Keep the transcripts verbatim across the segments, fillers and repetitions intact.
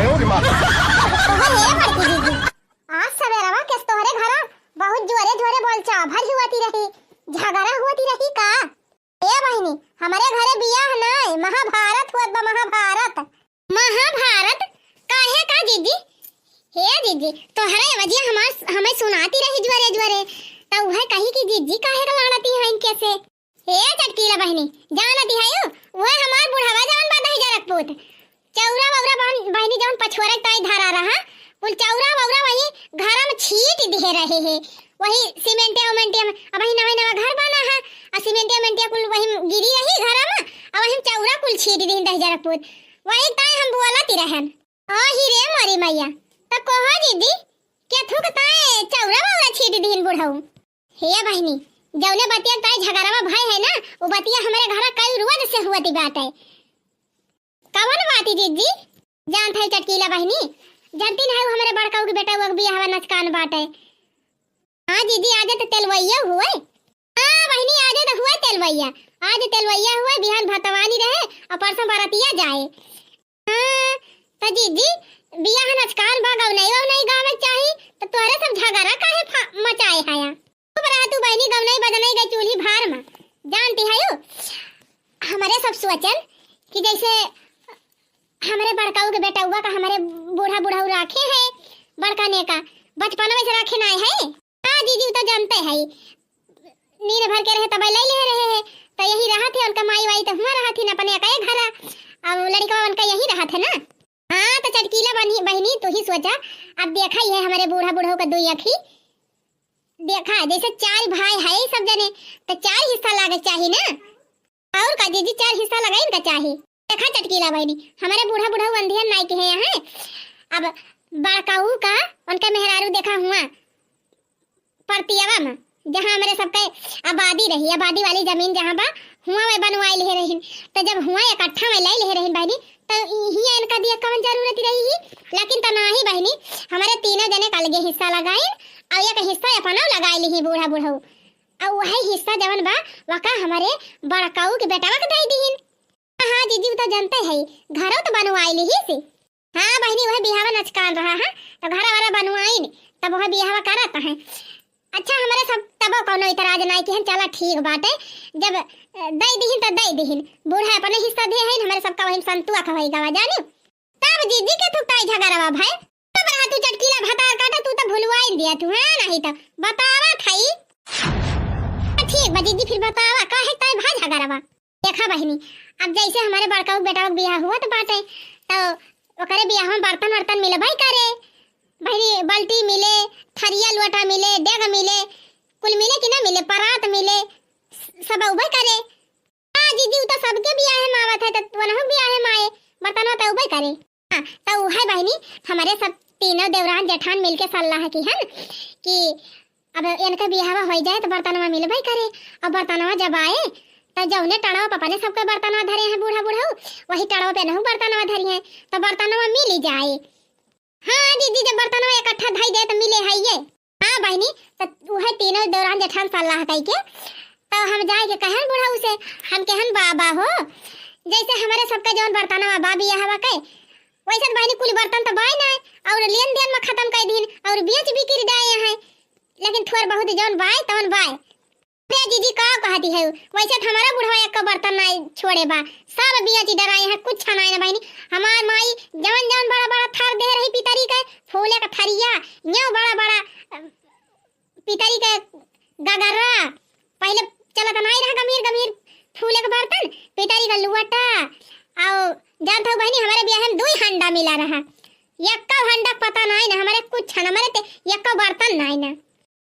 तोहरे बड़की दीदी, आज सवेरवा केस तोहरे घरा बहुत जोरे जोरे बोलचाल भर हुआती रही, झगड़ा हुआती रही का? ए बहिनी, हमरे घरे बियाह नाय, महाभारत हुअत बा, महाभारत। महाभारत? काहे का जीजी? हे जीजी, तोहरे वजिया हमार, हमें सुनाती रही जोरे जोरे, त उहे कही कि जीजी काहे का लड़ती हैं इनके से? हे चटकीला बहिनी, जानती है यू, उहे हमार बुढ़वा जवन बा दहिजरक पूत। चौरा वौरा बहन-, बहिनी जवन पछोरा ताई धरा रहा, कुल चौरा वौरा वही घर में छीट दिहे रहे है। वही सीमेंटिया उमेंटिया में, अब वही नवा नवा घर बना है, आ सीमेंटिया उमेंटिया कुल वही गिरी रही घर में, आ वही चौरा कुल छीट दिहिन दहिजरक पूत। वही ताई हम बोलती रहन। ओ ही रे मोरी मैया, त कहो दीदी, के थुक ताई चौरा वौरा छीट दिहिन बुढ़ऊ? हे बहिनी, जौने बतिया ताई झगड़वा भय है ना, वो बतिया हमरे घरा कई रोज से हुअती बाटे। कवन बाती जीजी? जानत है चटकीला बहिनी, जानती नहीं वो हमरे बड़काऊ के बेटा वो बियाहवा नचकान बाटे। हाँ जीजी, आज तो तेलवैया हुए। हाँ बहिनी, आज तो हुए तेलवैया, आज तेलवैया हुए, बिहान भतवानी रहे और परसों बरतिया जाए। हाँ, त जीजी, बियाह नचकान बा, गौनई वौनई गावे चाही, त तोहरे सब झगड़ा काहे फा-, मचाए हया? चुप रहा तू बहिनी, गौनई बजनई गई चूल्ही भार में। जानती है यू, हमरे सब सोचन कि जैसे हमरे बड़काऊ के बेटउआ का हमरे बूढ़ा बुढ़ऊ राखे है, बड़का नेका, बचपन में से राखे नाय है। हाँ जीजी, उ तो जानते है, नींद भर के रहे तब ले ले रहे हैं, तो यही रहा थे, उनका माई वाई तो हुआ रहा थी ना अपने अकाए घरा, अब लड़का उनका यही रहा थे ना। हाँ, तो चटकीला बनी-, बहिनी, तू ही सोचा, अब देखा ही है हमारे बूढ़ा बुढ़ऊ का दुई अखी, देखा जैसे चार भाई है सब जने, तो चार हिस्सा लागे चाही ना। और का जीजी, चार हिस्सा लगाइन का चाही। देखा चटकीला बहिनी, हमारे बूढ़ा बुढ़ऊ अंधियन नाई के हैं यहाँ, अब बड़काऊ का उनका मेहरारू देखा हुआ परतियावा में, जहाँ हमरे सबके आबादी रही, आबादी वाली जमीन जहाँ बा, हुआं वे बनवाए लिहे रहिन। तो जब हुआं इकट्ठा में ले लिहे रहिन बहिनी, तो हियां इनका दिया कवन जरूरत रही ही? लेकिन तो नाही बहिनी, हमरे तीनों जने का अलगे हिस्सा लगाइन और एक हिस्सा अपना लगाए लिही बूढ़ा बुढ़ऊ, और वही हिस्सा जवन बा, वका हमरे बड़काऊ के बेटवा के दे दीन। हाँ जीजी, उ तो जानते है, घरो तो बनवाए लिही से। हाँ बहिनी, वह बिहावा नचकान रहा है, तो घरा वाला बनवाइन, तब वह बिहावा करत है। अच्छा, हमरे सब तबो कौनो इतराज नाई किहन, चला ठीक बाटे, जब, अ, दे दिहिन तो दे दिहिन, बूढ़ा अपने हिस्सा दे है, हमरे सबका वही संतुआ खवाई गवा जानी। तब जीजी के थुकताई झगड़वा भाई, तब रहा तू चटकीला भतार काटा, तू तो भुलवाइन दिया तू, हाँ, नहीं तो बतावा थाई। ठीक बा जीजी, फिर बतावा, काहे ताई भा झगड़वा? देखा बहिनी, अब जैसे हमारे बड़का बेटा के बियाह हुआ तो बाटे, तो ओकरे बियाह में बर्तन वर्तन मिलबे करे। बहिनी, बाल्टी मिले, थरिया लोटा मिले, डेग मिले, कुल मिले कि ना मिले, परात मिले, सब उबे करे। हाँ जीजी, उ तो सबके बियाह में आवत है, तो वनहु बियाह में आए, बर्तनवा तो उबे करे। हाँ, तो उहे बहिनी, हमारे सब तीनों देवरान जेठान मिलके सलाह किहन कि अब इनके बियाहवा होइ जाए तो बर्तनवा मिलबे करे। और बर्तनवा जब आए तो जौने टड़वा पपने सबके बर्तनवा धरे हैं बूढ़ा बुढ़ऊ, वही टड़वा पे नहु बर्तनवा धरी हैं, तो बर्तनवा मिल जाए। हाँ जीजी, जब बर्तनवा इकट्ठा धई दे तो मिले है ये। हाँ बहिनी, तो उहे तीनों देवरान जेठान सलाह कई के तो हम जाए के कहन बुढ़ऊ से, हम कहन बाबा हो, जैसे हमारे सबके जौन बर्तनवा बा बियाहवा के, वैसे तो बहिनी कुल बर्तन तो बाय ना, और लेन देन में खत्म कर दीन और बेच बिकिर जाए हैं, लेकिन थोड़ बहुत जौन बाय तौन बाय। अरे जीजी का कहती है, वैसे तो हमारा बुढ़वा एक बर्तन ना छोड़े बा, सब बेच डराए हैं, कुछ छनाए ना बहिनी। हमार माई जौन जौन बड़ा बड़ा थर दे रही पितरी के, फूले का थरिया, न्यो बड़ा बड़ा, अ, पितरी के गगरा, पहले चलत नाई रहा गमीर गमीर फूले के बर्तन, पितरी का लुअटा, और जानत हो बहिनी, हमारे बियाह में दुई हंडा मिला रहा, यक्का हंडा पता नाई ना, हमारे कुछ ना, हमारे ते यक्का बर्तन नाई ना।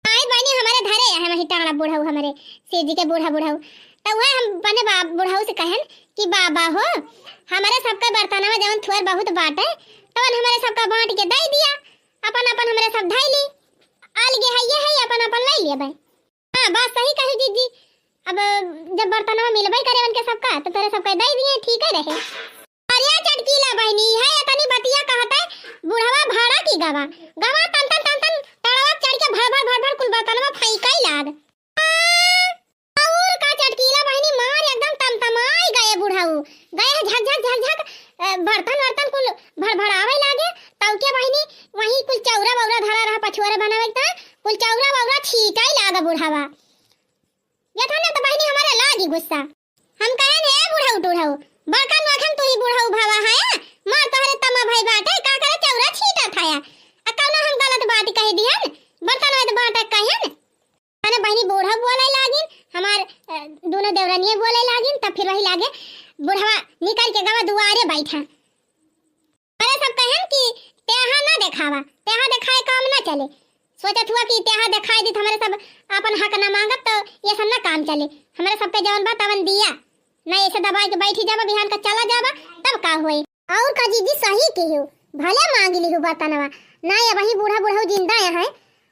आई बहिनी, हमारे धरे है वही टांगड़ा बुढ़ऊ, हमारे सेजी के बूढ़ा बुढ़ऊ, तो वह हम बने बा-, बुढ़ऊ से कहन कि बाबा हो, हमारे सबका बर्तनवा जवन थोर बहुत बाटे, तवन हमारे सबका बांट के दे दिया, अपन अपन हमारे सब धई ली, अलगे है ये है, अपन अपन ले लिए भाई। हाँ, बात सही कही जीजी। अब जब बर्तनवा मिलबे करे उनके सबका, तो तोरे सबके दे दिए, ठीक है रहे। अरे चटकीला बहिनी, है इतनी बतिया कहते, बुढ़वा भाड़ा की गवा, गवा तन तन तन तन टड़वा चढ़ के भड़ भड़ भड़ भड़ कुल बर्तनवा फेंकाई लाग। और का चटकीला बहिनी, मार एकदम तमतमाई गए बुढ़ऊ, गए झक झक झक झक, अ, बर्तन वर्तन कुल भड़भड़ावे लागे, आवा, तेहा देखाए काम ना चले। सोचत हुआ कि तेहा देखाए दी, हमरे सब आपन हक ना मांगब, तो ये सब ना काम चले। हमरे सब पे जवन बा तवन दिया, ना ऐसे दबाए के बैठी जाबा, बिहान का चला जाबा, तब का होई? और का जीजी, सही किहू, भले मांग लिहू बर्तनवा, ना अबही बूढ़ा बुढ़ऊ जिंदा है,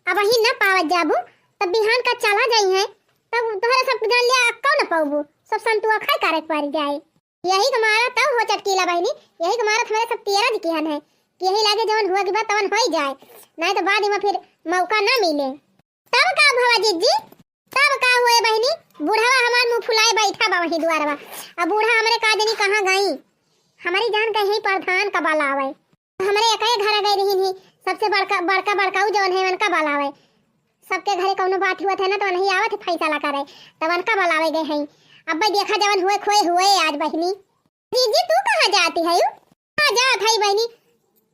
अबही ना पावत जाबू, तब बिहान का चला जाई है, तब तोहरे सब जान लिया, कौन पाऊबू, सब संतुआ खाए करे के पड़ जाए। यही के मारा तब हो चटकीला बहिनी, यही के मारा तुम्हारे सब तेरज किहन है कि यही लागे जवन हुआ के बाद तवन होई जाए, नहीं तो बाद में फिर मौका ना मिले। तब का भवा जीजी, तब का हुए बहिनी, बुढ़वा हमार मुंह फुलाए बैठा बा वहीं दुआरवा। अब बूढ़ा हमरे का जनी कहाँ गई, हमारी जान कहीं प्रधान का बलावे। हमरे एक ही घर गई रही नहीं, सबसे बड़का बड़का बड़काऊ जवन है उनका बलावे। सबके घरे कौनो बात हुआ था ना तो वही आवत है फैसला करे, तब उनका बलावे गए हैं। अब भाई देखा जवन हुए खोए हुए आज बहिनी। जीजी तू कहाँ जाती है यू? कहाँ जात है बहिनी,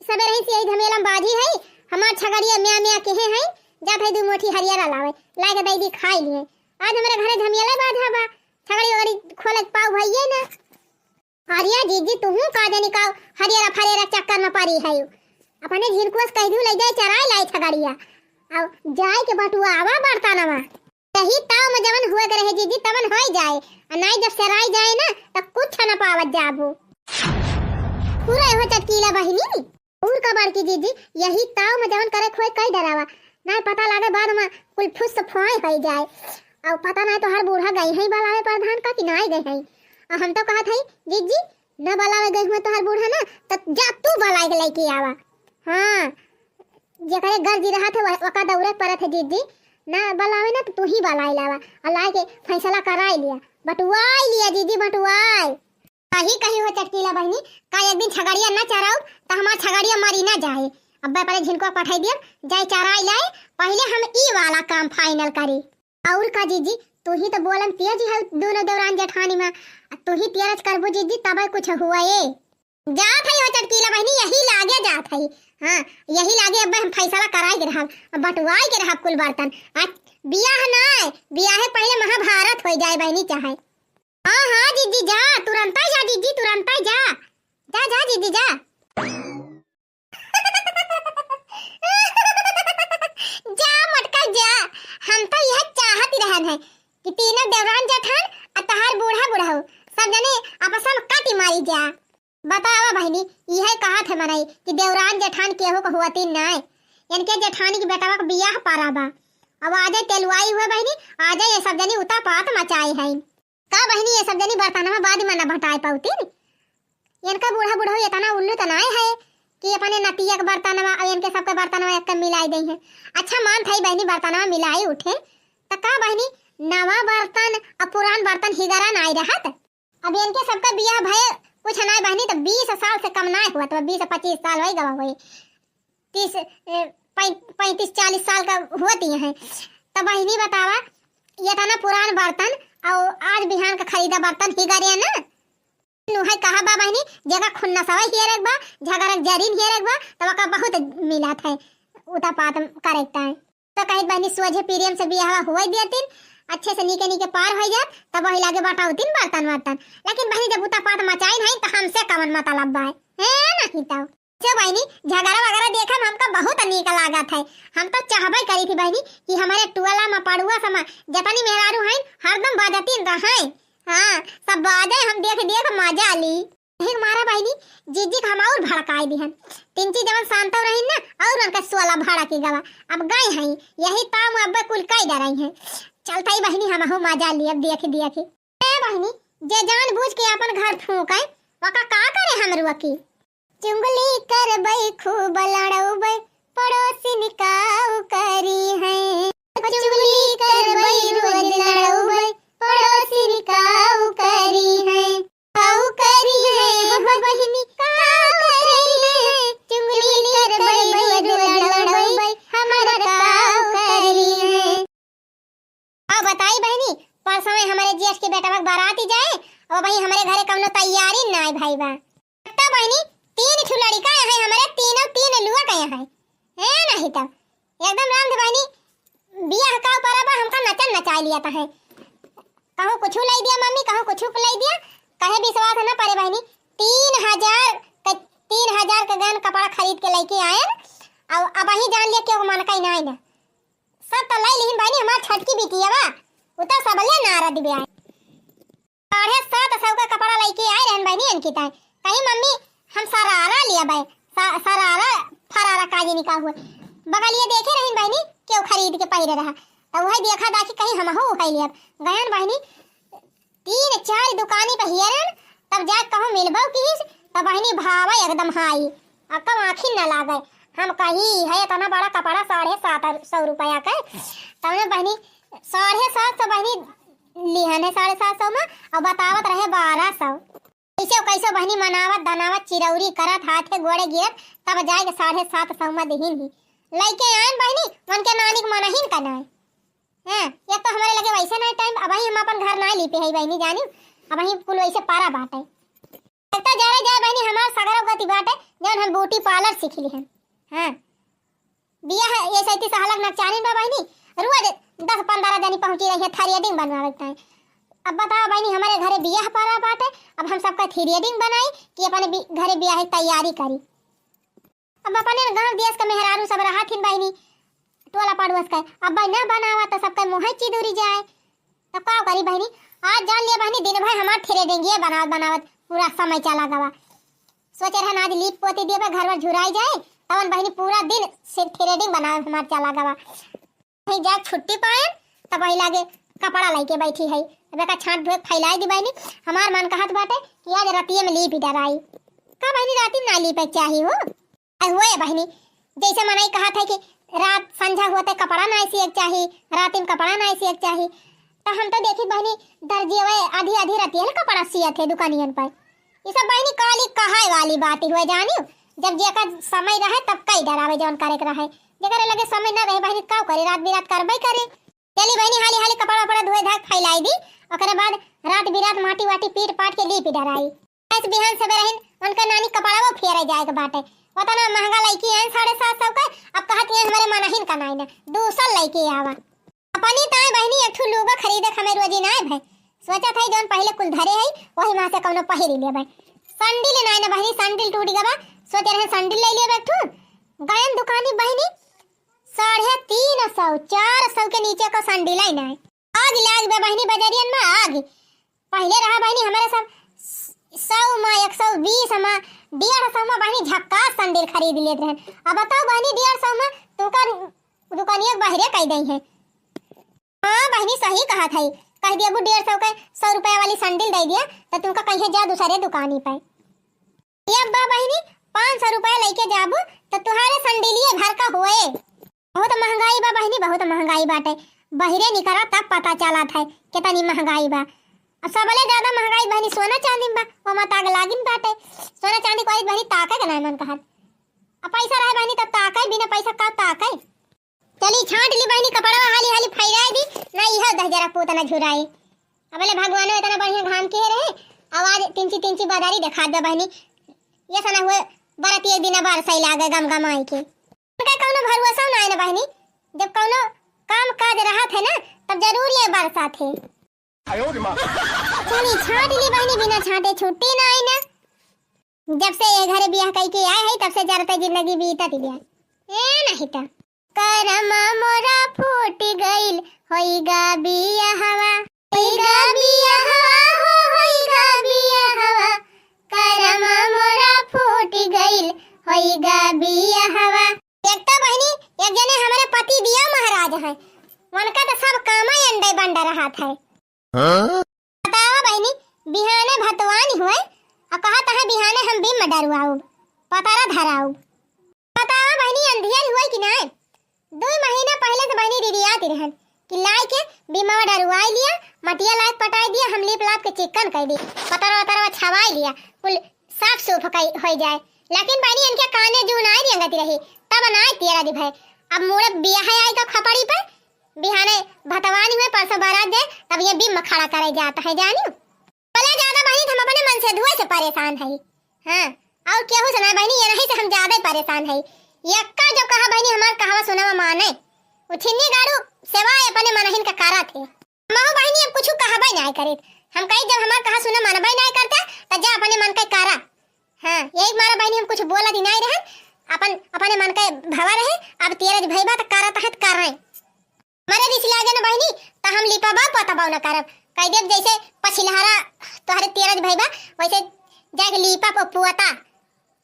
सबेरे ही से यही झमेला में बाजी है। हमार छगड़िया म्या म्या केहे है, जात है दू मुठी हरियरा लावे, लाए के दई दी खाई लिए। आज हमरे घरे झमेला बाधा बा, छगड़ी वगड़ी खोले के पाऊ भइये ना। अरे जीजी, तुहू का जानी का हरियरा फरियरा चक्कर में पड़ी है। अपने झिनकुआ से कह दू, ले जाए चराए लाई छगड़िया। अब जाए के बटुआ आवा बर्तनवा। यही ताव में जवन हुए के रहे जीजी, तवन होई जाए। आ नाई जब चराई जाए ना, तब कुछ न पावत जाबू। पूरा हो चटकीला बहिनी। और का बड़की जीजी, यही ताव में जवन करे खोए कई डरावा। ना पता लागे बाद में कुल फुस फोए होई जाए। और पता ना तोहार बूढ़ा गई है बलावे प्रधान का कि नाई गई है। और हम तो कहत है, जीजी, न बलावे गई हुआ तोहार बूढ़ा ना, तो जा तू बलाए के लेके आवा। हाँ, जेकरे गर्जी रहत है, वह-, ओका दौरे परत है, जीजी। ना बलावे ना, तो तू ही बलाए लावा। और लाए के फैसला कराए लिया, बटुआए लिया, जीजी, बटुआए। कही, कही हो चटकीला बहिनी, का एक दिन छगड़िया ना चराऊ, तो हमार छगड़िया मरी ना जाए। अब पहले झिनको पठाई दिया, जाए चराए लाए, पहले हम ई वाला काम final करी। और का जीजी, तू ही तो बोलन तेज है दोनों देवरान जेठानी में, आ तू ही तेरज करबू जीजी, तबे कुछ हुआ ए। जात है हो चटकीला बहिनी, यही लागे जात है। हाँ, यही लागे अब हम फैसला कराए के रहब, अब बटुआए के रहब कुल बर्तन। आज बियाह ना, बियाहे पहले महाभारत हो जाए बहिनी चाहे। हाँ, हाँ जीजी जा, तुरंता जा जीजी, तुरंता जा। जा, जा जीजी जा। जा मोटका जा, हम तो यह चाहत ही रहन है कि तीनों देवरान जेठान आ तहार बूढ़ा बुढ़ऊ सब जने आपस में काटी मारी जा। बतावा बहिनी, यह कहत है मनई कि देवरान जेठान केहू को हुआ तीन नाय, इनके जेठानी के बेटवा के बियाह पारा बा। अब आजे तेलुआई हुए बहिनी, आजे ये सब जनी उता पात मचाई है। का बहिनी, ये सब जनी बर्तनवा बाद में ना बटाए पाउतीन? इनका बूढ़ा बुढ़ऊ इतना उल्लू त नाय है कि अपने नतिया के बर्तनवा और इनके सबके बर्तनवा एक मिलाई दई है। अच्छा मान थाई बहिनी बर्तनवा मिलाई उठे, त का बहिनी, नवा बर्तन और पुरान बर्तन हिगरा नाय रहत? अब इनके सबका बियाह भये कुछ नाय बहिनी, त बीस साल से कम नाय हुआ, त बीस पच्चीस साल होई गवा होई। तीस, ए, पै-, पैंतीस चालीस साल का हुआ दिए हैं। तब बहिनी बतावा, ये तना पुरान बर्तन और आज बिहान का खरीदा बर्तन हिगरे ना। नुहै कहा बा बहिनी, जेका खुन्नसवा हेरे के बा, झगरक जरीन हेरे के बा, तब का बहुत मिलत है, उता पात करे के ताई। तो कहित बहिनी, सोझे प्रेम से बियाहवा हुए दियतिन, अच्छे से नीके नीके पार हो जात, तब वही लागे बटाउतिन बर्तन वर्तन। लेकिन बहिनी, जब उता पात मचाइन है, तो हमसे कवन मतलब बा? है नहीं तो। जो बहिनी, झगड़ा वगैरह देखे में हमका बहुत नीक लागत है। हम तो चाहबे करी थी बहिनी कि हमारे टोला में, पड़ुआ समा जतनी मेहरारू हैं, हरदम बाजतीन रहें। हाँ, सब बाजे, हम देख देख मजा ली। यही मारा बहिनी, जीजी के हम और भड़काए दिहन। तिनची जवन शांतव रही ना, और उनका सोला भड़की गवा। अब गए हैं, यही ताम अब कुल कई डराई हैं। चलता ही बहिनी, हम हो मजा ली, अब देख देख। ए बहिनी, जे जानबूझ के अपन घर फूंके, वका का करे हमरुआ की? चुगली करबै खूब लड़ौबै, पड़ोसिन काऊ करी है। चुगली करबै रोज लड़ौबै, पड़ोसिन काऊ करी है। काऊ करी है, हो बहिनी, काऊ करी है। चुगली करबै रोज लड़ौबै, हमार काऊ करी है। अब बताई बहिनी, परसों में हमरे जेठ के बेटवा के बारात ही जाए, अब वही हमरे घरे कौनो तैयारी नाय भई बा। तो बहिनी, तीन ठो लड़का है हमरे, तीनों तीन लुआ गए हैं, है नहीं तो एकदम राम बहिनी, बियाह का ऊपर अब हमका नचन नचाई लिया था है। कहूँ कुछ लाई दिया मम्मी, कहूँ कुछ लाई दिया, कहे विश्वास न पड़े बहिनी। तीन हजार के, तीन हजार के गहन कपड़ा खरीद के लेके आए, अब अबहीं जान लिया केहू मनकइ नाहीं ना। सब तो लइ लिहिन बहिनी, हमार छोटकी बिटिया बा, उ तो सबले नारद बिया। साढ़े सात सौ का कपड़ा लइके आए रहन बहिनी इनकी ताई। कहीं मम्मी हम सरारा लिया बे, स-, सरारा फरारा का जानी का हुए। बगलिए देखे रहिन बहिनी, केहू खरीद के पहिरे रहा। तो वही देखा दाखी कहीं हमहू उठाई लिया। गयन बहिनी, तीन चार दुकानी पे हेरन, तब जाके कहूँ मिलबो किहिस, तब बहिनी भावा एकदम हाई। अब कब आँखी न लागे। हम कही है इतना बड़ा कपड़ा साढ़े सात सौ रुपया के, तब ने बहिनी साढ़े सात सौ बहिनी लिहन है साढ़े सात सौ में, और बतावत रहे बारह सौ। कैसे कैसे बहिनी मनावत धनावत चिरौरी करत हाथे गोड़े गिरत तब जाए के साढ़े सात सौ में दिहिन ही। लइके आयन बहिनी, उनके नानी के मनहिन का नाय। हाँ, एक तो हमारे लगे वैसे नाय टाइम, अबहीं हम अपन घर नाय लीपे है बहिनी जानी, अबहीं कुल वैसे पारा बाटे। एक तो जाने जाए बहिनी हमार सगरो गति बाटे, जौन हम ब्यूटी पार्लर सीख ली हन। हाँ, बियाह ये सैती सहलक नकचानी बा बहिनी, रोज दस पन्द्रह जनी पहुँची रही है थ्रेडिंग बनवावे के ताई। अब बताओ बहिनी, हमारे घरे बियाह पड़ा बाटे, अब हम सबका थ्रेडिंग बनाई कि अपने बि-, घरे बियाह की तैयारी करी। अब अपने गाँव देश के मेहरारू सब रहा थिन बहिनी, टोला पड़ोस के, अब भाई ना बनावा तो सबका मुँह चिदुरी जाए। तब का करी बहिनी, आज जान लिया बहिनी, दिन भर हमार थ्रेडिंग ये बनावत बनावत पूरा समय चला गवा। सोचे रहन आज लीप पोती दिए पे घर वर झुराई जाए, तवन बहिनी पूरा दिन से थ्रेडिंग बनावे हमार चला गवा। कहीं जाए छुट्टी पाए, तब वही लागे कपड़ा लइके बैठी है। अब एका छांट धोए फैलाई दी बहिनी, हमार मन कहत बाटे कि आज रतिये में लीप ही डराई। का बहिनी राती में ना लीपे के चाही हो? अरे हुए बहिनी, जैसे मनई कहत है कि रात संझा होते कपड़ा ना सिए के चाही, राती में कपड़ा ना सिए के चाही, तो हम तो देखी बहिनी दर्जियवे आधी आधी रतिये ले कपड़ा सियत है दुकानियन पर। ये सब बहिनी खाली कहाए वाली बात हुए जानियो, जब जेकर समय रहे तब कई डरावे जौन करे के रहे, जेकर लगे समय ना रहे बहिनी का करे, रात बिरात करबे करे। चली बहिनी हाली हाली कपड़ा वपड़ा धोए धाए के फैलाई दी, ओकरे बाद रात बिरात माटी वाटी पीट पाट के लीप डराई। आज बिहान सबेरहिन उनका नानी कपड़ावो फेरे जाए के बाटे। ओतना महंगा लइकी हैं साढ़े सात सौ का, अब कहत हैं हमारे मनहिन का नाई ना, दूसर लइके आवा। अपनी ताई बहिनी एक ठू लुगा खरीदे के हमें रोजी नाई भए। सोचत है जौन पहिले कुल धरे है, वही मा से कौनो पहिरी लेबे। संडिल नाई ना बहिनी, संडिल टूट गवा, सोचे रहे संडिल ले लेबे एक ठू। गयन दुकानी बहिनी, साढ़े तीन सौ, चार सौ के नीचे का संडिल ही नाई। आग लाग बे बहिनी बजरियन में आग। पहिले रहा बहिनी हमारे सब सौ में, एक सौ बीस में, डेढ़ सौ में बहिनी झक्कास संडिल खरीद लेत रहन। अब बताओ बहिनी डेढ़ सौ में तुमका दुकानिया के बाहरे कई दई है। हाँ बहिनी सही कहत है, कह दिया वो डेढ़ सौ के सौ रुपया वाली संडिल दे दिया तो तुमका कहीं जा दूसरे दुकानी पे। ये अब्बा बहिनी पाँच सौ रुपया लइके जाबू तो तुहारे संडिलिये भर का होए। बहुत महंगाई बा बहिनी, बहुत महंगाई बाटे। बहिरे निकरा तब पता चलत है कितनी महंगाई बा। अब सबले ज्यादा महंगाई बहिनी सोना चांदी में बा, वो मत आग लागिन बाटे। सोना चांदी कोई बहिनी ताके के नाय मन कहत। अब पैसा रहे बहिनी तब ताके, बिना पैसा का ताके। चली छांट ली बहिनी कपड़वा हाली हाली फैलाई दी, ना इहो दस जरा पूत ना झुराई। अबले भगवानो इतना बढ़िया घाम के रहे, आवाज तिंची तिंची बदारी देखात बा बहिनी। ये सना हुए बरत एक दिन बरसै लागे गम गमाई के। उनका कौनो भरोसा ना है ना बहिनी, जब कौनो काम काज रहत है ना तब जरूर ये बरसात है। चली छांट ली बहिनी, बिना छांटे छुट्टी ना आई ना। जब से ये घरे बियाह कई के आए है तब से जरते जिंदगी बीतत गया। ए नहीं तो। करम मोरा फूट गइल, होइगा बियाहवा। होइगा बियाहवा हो, होइगा बियाहवा। करम मोरा फूट गइल, होइगा बियाहवा। एक तो बहिनी, एक जने हमारे पति दिया महाराज है, उनका तो सब काम अंडे बंडा रहत है। हाँ? बतावा बहिनी, बिहाने भतवानी हुए, आ कहत है बिहाने हम बिम डरुआउब, पतरा धराउब। बतावा बहिनी, अंधियर हुए कि नाय? दुई महीना पहिले से बहिनी रिरियात रहन कि लाई के बिमवा डरुआई लिया, मटिया लायक पटाई दिया, हम लीप लाप के चिक्कन कई दी, पतरा वतरवा छवाई लिया, कुल साफ सूफ कई होई जाए। लेकिन बहिनी इनके काने जू नाय रेंगत रही, तब नाय तेरा दी भय। अब मुड़े बियाह आई का खपड़ी पे, बिहाने भतवानी हुए, परसों बारात जाए, तब ये बिम खड़ा करे जात है जानी। बोला ज्यादा बहिनी, हम अपने मन से धुए से परेशान है। हाँ, और केहू से ना बहिनी, ये नहीं से हम ज्यादा ही परेशान है। यक्का जो कहा बहिनी, हमार कहवा सुनवा माने। उछिन्नी गाड़ू सेवा अपने मनहिन का करा थे। हमहू बहिनी अब कुछ कहबे नहीं करे। हम कही जब हमार कहा सुना मनबे नहीं करता, तो जा अपने मन का करा। हाँ, यही मारा बहिनी हम कुछ बोला दी नहीं रहन। अपन, अपने मन के भवा रहे, अब तेरज भइबा त करत है त कर रहे। हमरे रिस लागे न बहिनी, त हम लिपबा पोतबा न करब। कहि देब जइसे पछिलहरा तोहरे तेरज भइबा, वइसे जाइके लिपा प-, पोता।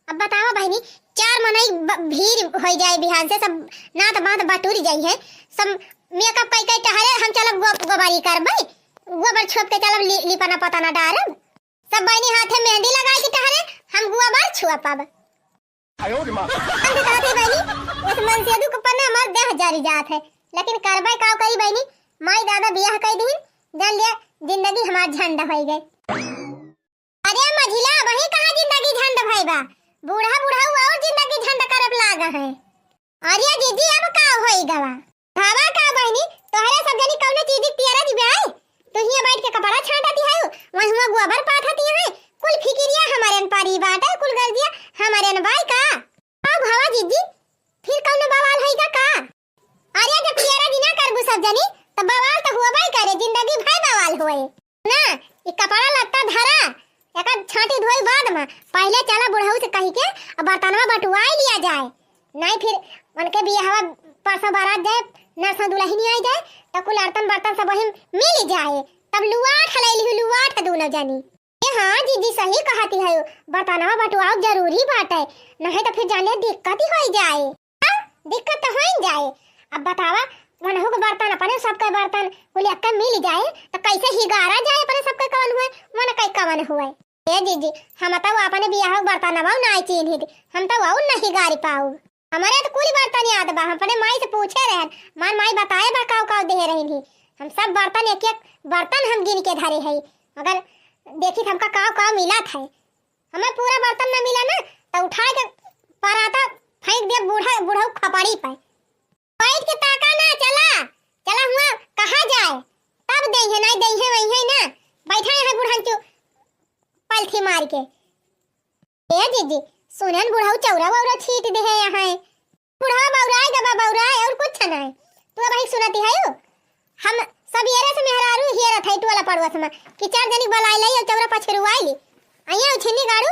अब बतावा बहिनी, चार मनई ब-, भीड़ होइ जाए बिहान से, सब नात बात बटुर जाई है, सब मेकअप कइ कइ टहरे, हम चलब गो-, गोबारी करबै, गोबर छोप के चलब, लि-, लिपना पोतना डारब। सब बहिनी हाथे मेहंदी लगाइ के टहरे, हम गोबर छुआ पाब। आयो रे माँ। हम तो कहत ही बहिनी, इस मनसेदू के पन्ने हमार देह जरि जात है, लेकिन करबै काव करी बहिनी, माई दादा बियाह कइ दीन, जान लिया जिंदगी हमार झंड होइ गए। अरे मझिला, अबहीं कहाँ जिंदगी झंड भइबा, बूढ़ा बुढ़ऊ और जिंदगी झंड करब लागा है। अरे जीजी, अब का होइ गवा? हवा का बहिनी, तोहरे सब जनी कौनो चीज के तेरज बाय? तू हियां बैठ के कपड़ा छांटती है, वहीं हुआं गोबर पाथती है। कुल फिकिरिया हमरेन परी बाटे, कुल गर्जिया हमरेन बाय का? अब हवा जीजी, फिर कौनो बवाल होइगा का? अरे जब तेरज ना करबू सब जनी, त बवाल त हुआ बाय करे, जिंदगी भर बवाल होए। ना, ई कपड़ा लत्ता धरा, एकर छांटी धोई बाद में, पहिले चला बुढ़ऊ से कहि के, अब बर्तनवा बटुआई लिया जाए। नहीं फिर उनके बियाहवा परसों बारात जाए, नरसों दुलहिनी आई जाए, त कुल अर्तन बर्तन सब वहीं मिल जाए। तब लुआठ लइ लिहू, लुआठ दूनो जनी। ए हाँ, जीजी सही कहती है, बर्तनवा बटुआव जरूरी बाटे, नहीं त फिर जाने दिक्कत ही होइ जाए। दिक्कत त होइन जाए। अब बतावा, मनहू के बर्तन, अपने सबके बर्तन, कुल एक्के मिल जाए, त कैसे हिगारा जाए अपने सबके कवन हुए, मन के कवन हुए। ए जीजी, हम त अपने बियाह के बर्तनवा नाई चीन्हित, हम त अउर नहीं हिगारी पाउब। हमरे त कुल बर्तन याद बा, हम अपने माई से पूछे रहन, मार माई बताए बा काव काव देहे रहिन ही। हम सब बर्तन एक एक बर्तन हम गिन के धरे हई, मगर देखी त हमका काव काव मिलत है। हमें पूरा बर्तन न मिला ना, त उठाए के पराता फेंक दिया बूढ़ा, बुढ़ऊ खपड़ी पे। बैठ के ताका ना, चला, चला हुआं कहा जाए, तब देइहे, नहीं देइहे वही है ना, बैठा है बुढ़ंचू पलथी मार के। ए जीजी, सुनन बुढ़ऊ चौरा वौरा छीट देहे यहाँ। बुढ़वा बौराए गबा बौराए, और कुछ नहीं। तू अबहीं सुनती है? हम सब येरे से मेहरारू हेरत है टोला पड़ोस में कि चार जनी बलाइ लई और चौरा पछरुआइ ली। अइया उछिन्नी गाड़ू,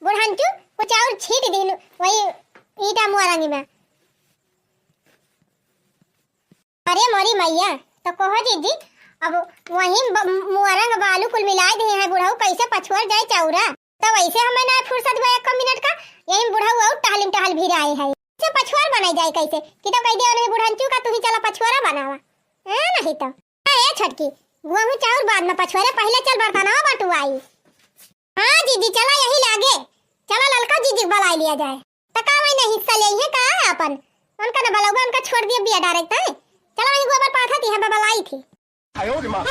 बुढ़ंचू, कुछ और छीट दीन वही ईंटा मुअरंगी में। अरे मोरी मैया, त कहो जीजी, अब वही ब-, मुअरंग बालू कुल मिलाइ दिहे हैं बुढ़ऊ, कैसे पछुअर जाए चौरा? त वैसे हमें ना फुर्सत बा एक मिनट का, यही बुढ़ऊ और टहलिम टहल भिराए है। से पछुआर बनाई जाए कैसे? कि तो कहि दे नहीं बुढ़ंचू का, तू ही चला पछुआरा बनावा। हैं, नहीं तो। ए छोटकी, गुहूं चाउर बाद में पछुआरे, पहिले चल बर्तनवा बटुआई। हाँ जीजी, चला यही लागे। चला ललका जीजी के बलाइ लिया जाए। त का वही नहीं हिस्सा लेइहे का अपन? उनका न बलौबा, उनका छोड़ दिया बिया डायरेक्ट है। चला वही गोबर पाथा थी, हम बलाई थी। आयो रे माँ।